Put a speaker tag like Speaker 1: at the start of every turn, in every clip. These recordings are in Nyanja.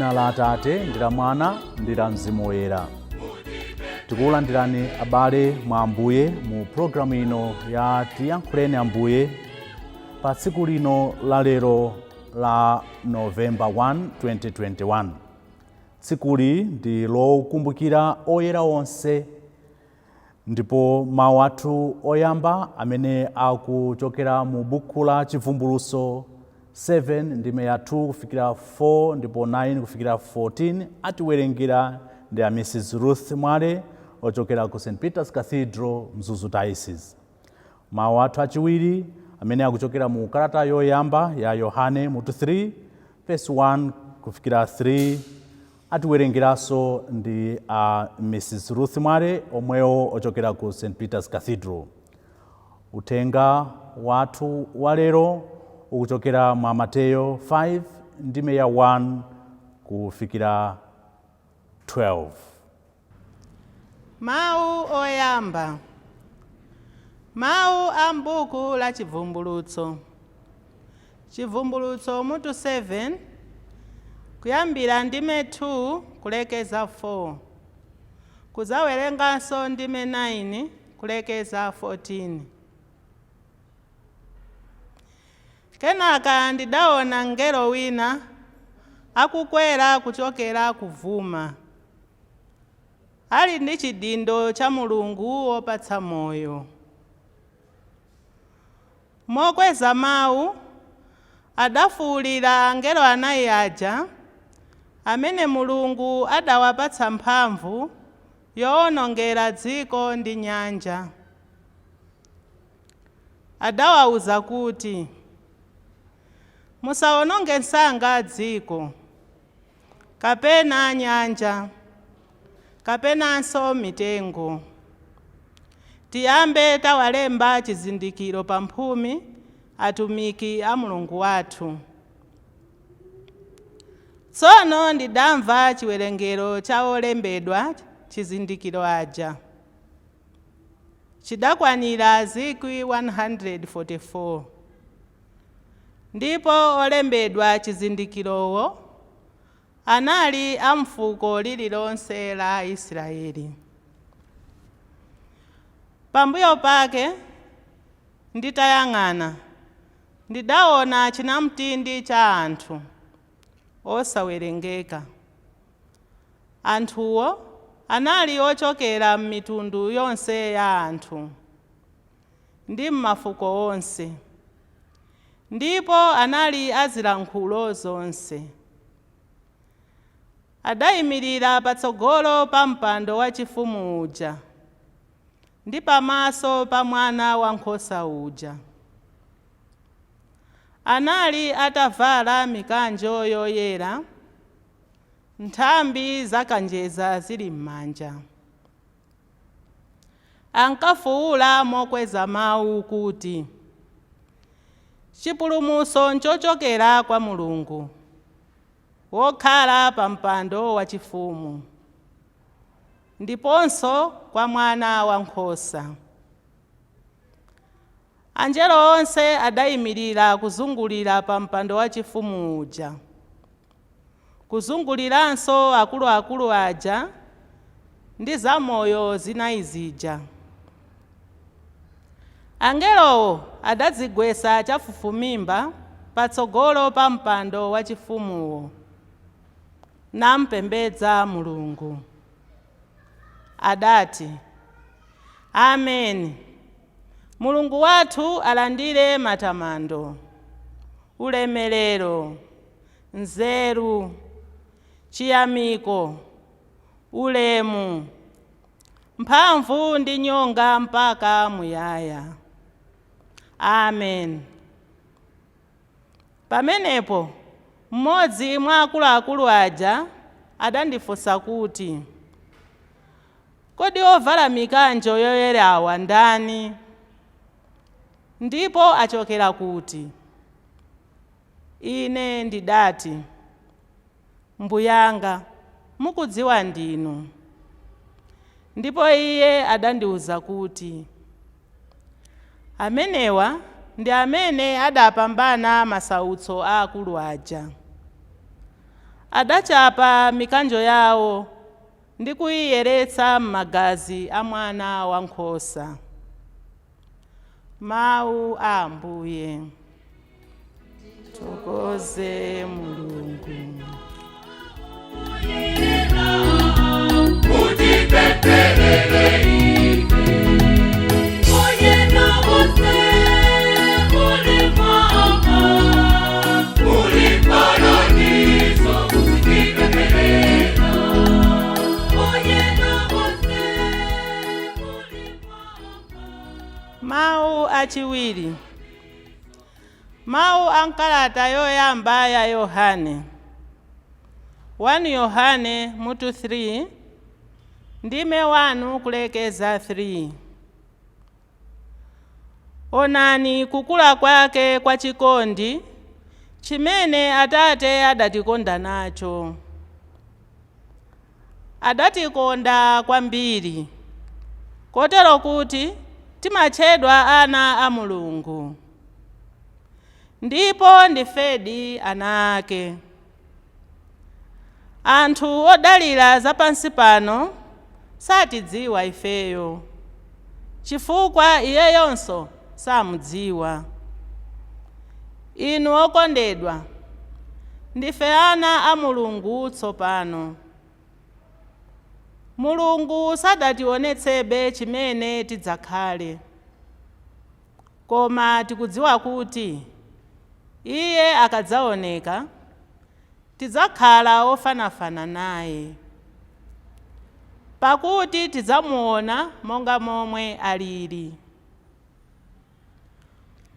Speaker 1: Dzina la Atate ndi la Mwana ndi la Mzimu Woyera. Tikulandirani abale mwa Ambuye mu programu ino ya Tiyankhuleni Ambuye pa tsiku lino la lero la November 1, 2021. Tsikuli ndi lokumbukira oyera onse, ndipo mawu athu oyamba amene akuchokera mu buku la Chivumbulutso 7 ndime ya 2 kufikira 4 ndipo 9 kufikira 14 atiwerengera ndi a Mrs Ruth Mwale ochokera ku St Peter's Cathedral, Mzuzu Diocese. Mawu athu achiwiri amene akuchokera mu kalata yoyamba ya Yohane mutu 3 verse 1 kufikira 3 atiwerengeranso ndi a Mrs Ruth Mwale omwewo ochokera ku St Peter's Cathedral. Uthenga wathu wa lero ukuchokera mwa Mateyo 5 ndime ya 1 kufikira 12.
Speaker 2: Mawu oyamba. Mawu a m'buku la Chivumbulutso. Chivumbulutso mutu 7, kuyambira ndime 2 kulekeza 4. Kudzawerenganso ndime 9 kulekeza 14. Kenaka ndidaona mngelo wina akukwera kuchokera kuvuma, ali ndi chidindo cha Mulungu wopatsa moyo. Mokweza mawu adafuwulira angelo anayi aja amene Mulungu adawapatsa mphamvu yowonongera dziko ndi nyanja. Adawawuza kuti, musawononge msanga dziko, kapena nyanja, kapenanso mitengo. Tiyambe tawalemba chizindikiro pamphumi atumiki a Mulungu wathu. Tsono ndidamva chiwerengero cha olembedwa chizindikiro aja. Chidakwanira 144,000. Ndipo olembedwa chizindikirowo anali a mfuko lililonse la Israeli. Pambuyo pake nditayang'ana, ndidaona chinamtindi cha anthu osawerengeka. Anthuwo anali ochokera m'mitundu yonse ya anthu ndi m'mafuko onse, ndipo anali azilankhulo zonse. Adayimirira patsogolo pa mpando wachifumu uja ndi pamaso pa Mwana Wankhosa uja. Anali atavala mikanjo yoyera, nthambi zakanjeza zili m'manja. Ankafuwula mokweza mawu kuti, chipulumutso nchochokera kwa Mulungu wokhala pa mpando wachifumu, ndiponso kwa Mwana Wankhosa. Anjelo onse adayimirira kuzungulira pa mpando wachifumu uja, kuzunguliranso akuluakulu aja ndi zamoyo zinayi zija. Angelowo adadzigwetsa chafufumimba patsogolo pa mpando wachifumuwo, nampembedza Mulungu. Adati, Ameni. Mulungu wathu alandire matamando, ulemerero, nzeru, chiyamiko, ulemu, mphamvu ndi nyonga mpaka muyaya. Amen. Pamenepo mmodzi mwa akuluakulu aja adandifunsa kuti, kodi ovala mikanjo yoyerawa ndani, ndipo achokera kuti? Ine ndidati, mbuyanga, mukudziwa ndinu. Ndipo iye adandiwuza kuti, amenewa ndi amene adapambana masautso aakulu aja. Adachapa mikanjo yawo ndi kuyiyeretsa m'magazi a mwana wankhosa. Mawu a Ambuye. Thokoze Mulungu. Mawu achiwiri. Mawu a nkalata yoyamba ya Yohane. 1 Yohane mutu 3 ndime 1 kulekeza 3. Onani kukula kwake kwa chikondi chimene Atate adatikonda nacho. Adatikonda kwambiri, kotero kuti timatchedwa ana a Mulungu, ndipo ndifedi ana ake. Anthu odalira zapansi pano satidziwa ifeyo, chifukwa iyeyonso samudziwa. Inu okondedwa, ndife ana a Mulungu tsopano. Mulungu sadationetsebe chimene tidzakhale, koma tikudziwa kuti iye akadzaoneka tidzakhala ofanafana naye, pakuti tidzamuona monga momwe alili.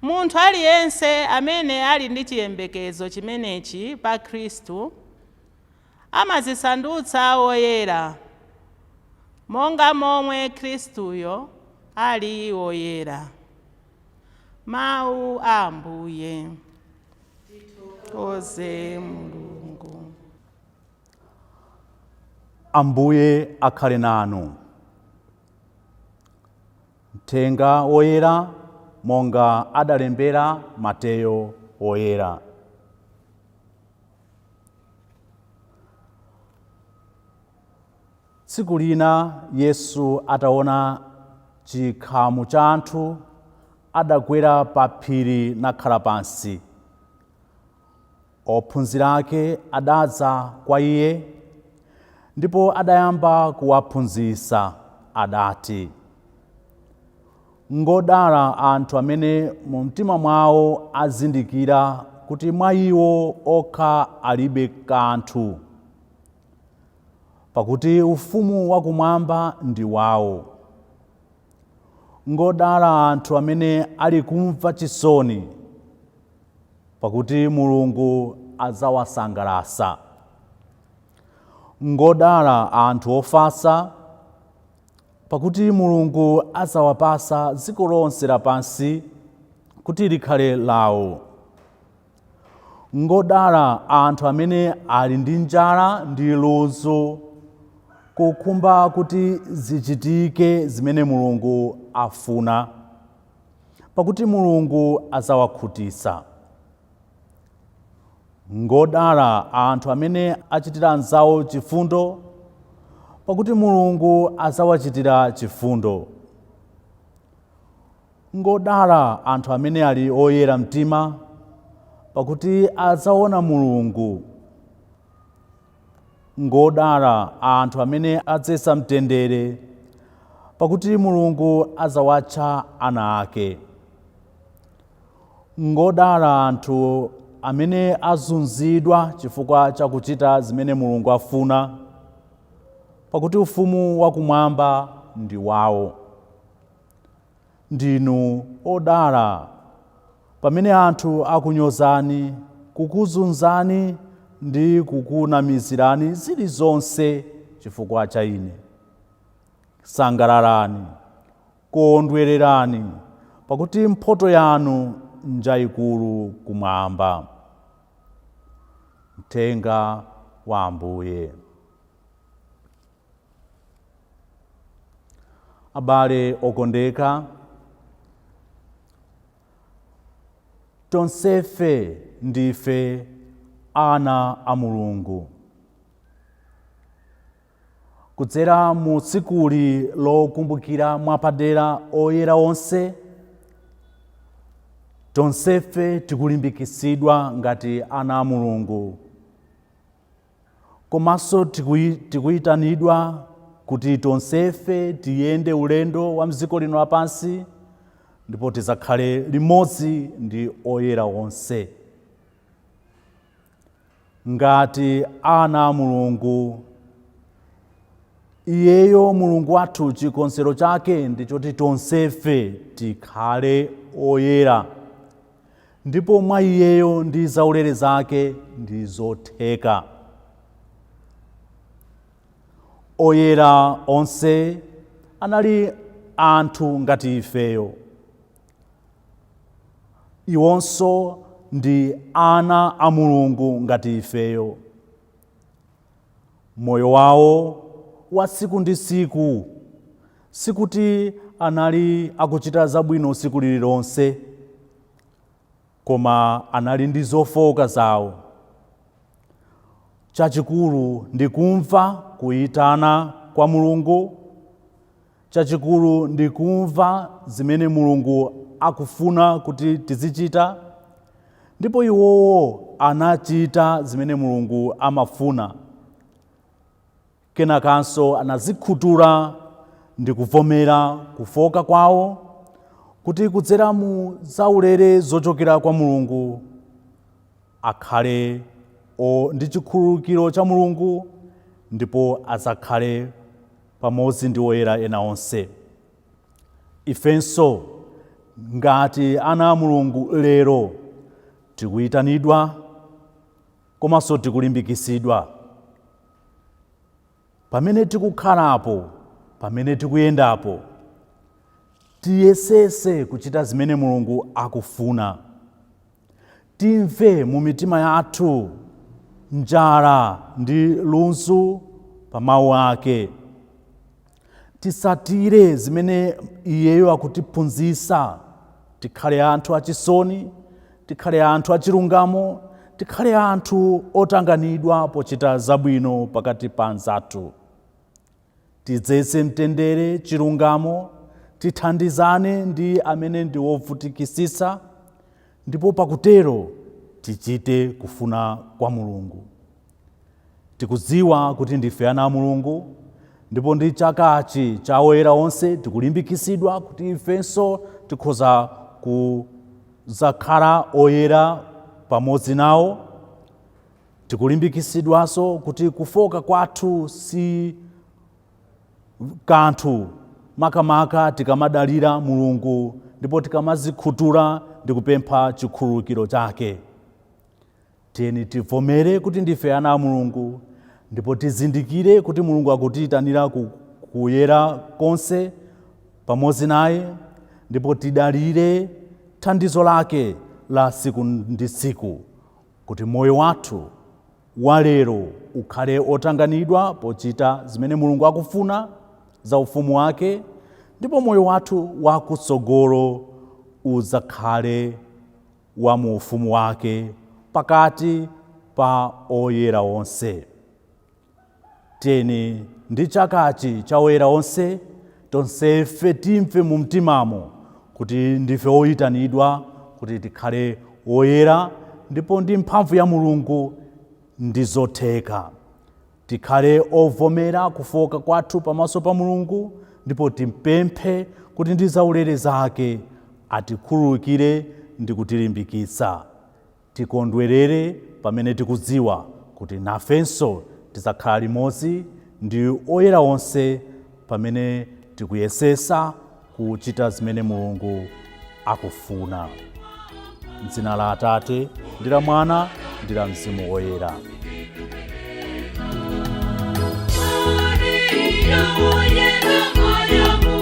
Speaker 2: Munthu aliyense amene ali ndi chiyembekezo chimenechi pa Khristu amazisandutsa woyera, monga momwe Khristuyo ali woyera. Mawu a Ambuye. Thokoze Mulungu.
Speaker 1: Ambuye akhale nanu. Mthenga woyera monga adalembera Mateyo woyera. Tsiku lina Yesu ataona chikhamu cha anthu, adakwera pa phiri nakhala pansi. Ophunzira ake adadza kwa iye, ndipo adayamba kuwaphunzitsa. Adati, ngodala anthu amene mu mtima mwawo azindikira kuti mwa iwo okha alibe kanthu, pakuti ufumu wakumwamba ndi wawo. Ngodala anthu amene ali kumva chisoni, pakuti Mulungu adzawasangalatsa. Ngodala anthu ofatsa, pakuti Mulungu adzawapasa dziko lonse lapansi kuti likhale lawo. Ngodala anthu amene ali ndi njala ndi ludzu, kukhumba kuti zichitike zimene Mulungu afuna, pakuti Mulungu adzawakhutitsa. Ngodala anthu amene achitira anzawo chifundo, pakuti Mulungu adzawachitira chifundo. Ngodala anthu amene ali oyera mtima, pakuti adzaona Mulungu. Ngodala anthu amene adzetsa mtendere, pakuti Mulungu adzawatcha ana ake. Ngodala anthu amene azunzidwa chifukwa chakuchita zimene Mulungu afuna, pakuti ufumu wakumwamba ndi wawo. Ndinu odala pamene anthu akunyozani, kukuzunzani ndi kukunamizirani zilizonse chifukwa cha ine. Sangalalani, kondwererani, pakuti mphotho yanu njayikulu kumwamba. Mthenga wa Ambuye. Abale okondeka, tonsefe ndife ana a Mulungu. Kudzera mu tsikuli lokumbukira mwapadera oyera onse, tonsefe tikulimbikitsidwa ngati ana a Mulungu, komanso tikuyitanidwa kuti tonsefe tiyende ulendo wa mdziko lino lapansi ndipo tizakhale limodzi ndi oyera onse. Ngati ana a Mulungu, iyeyo Mulungu wathu chikonzero chake ndichoti tonsefe tikhale oyera, ndipo mwa iyeyo ndi zaulere zake ndi zotheka. Oyera onse anali anthu ngati ifeyo. Iwonso ndi ana a Mulungu ngati ifeyo. Moyo wawo wa tsiku ndi tsiku sikuti anali akuchita zabwino tsiku lililonse, koma anali ndi zofowoka zawo. Chachikulu ndi kumva kuyitana kwa Mulungu, chachikulu ndi kumva zimene Mulungu akufuna kuti tizichita, ndipo iwowo anachita zimene Mulungu amafuna. Kenakanso anazikhuthula ndi kuvomera kufoka kwawo kuti kudzera mu zaulere zochokera kwa Mulungu akhale ndi chikhululukiro cha Mulungu, ndipo adzakhale pamodzi ndi oyera ena onse. Ifenso ngati ana a Mulungu lero tikuyitanidwa komanso tikulimbikitsidwa. Pamene tikukhalapo, pamene tikuyendapo, tiyesese kuchita zimene Mulungu akufuna. Timve mu mitima yathu njala ndi ludzu pa mawu ake. Tisatire zimene iyeyo akutiphunzitsa. Tikhale anthu achisoni, tikhale anthu achilungamo, tikhale anthu otanganidwa pochita zabwino pakati pa anzathu. Tidzetse mtendere, chilungamo, tithandizane ndi amene ndi wovutikitsitsa, ndipo pakutero tichite kufuna kwa Mulungu. Tikudziwa kuti ndife ana a Mulungu, ndipo ndi chakachi cha oyera onse tikulimbikitsidwa kuti ifenso tikhoza kuzakhala oyera pamodzi nawo. Tikulimbikitsidwanso kuti kufoka kwathu si kanthu, makamaka tikamadalira Mulungu ndipo tikamazikhuthula ndi kupempha chikhululukiro chake. Tiyeni tivomere kuti ndife ana a Mulungu, ndipo tizindikire kuti Mulungu akutiyitanira kuyera konse pamodzi naye, ndipo tidalire thandizo lake la tsiku ndi tsiku kuti moyo wathu wa lero ukhale otanganidwa pochita zimene Mulungu akufuna za ufumu wake, ndipo moyo wathu wakutsogolo udzakhale wa mu ufumu wake pakati pa oyera onse. Tiyeni ndi chakachi cha oyera onse tonsefe timve mu mtimamo kuti ndife oyitanidwa kuti tikhale oyera, ndipo ndi mphamvu ya Mulungu ndi zotheka. Tikhale ovomera kufoka kwathu pamaso pa Mulungu, ndipo timpemphe kuti ndi zaulere zake atikhululukire ndi kutilimbikitsa. Tikondwerere pamene tikudziwa kuti nafenso tidzakhala limodzi ndi oyera onse pamene tikuyesesa kuchita zimene Mulungu akufuna. M'dzina la Atate ndi la Mwana ndi la Mzimu Woyera.
Speaker 3: Maria, Oyera, Maria.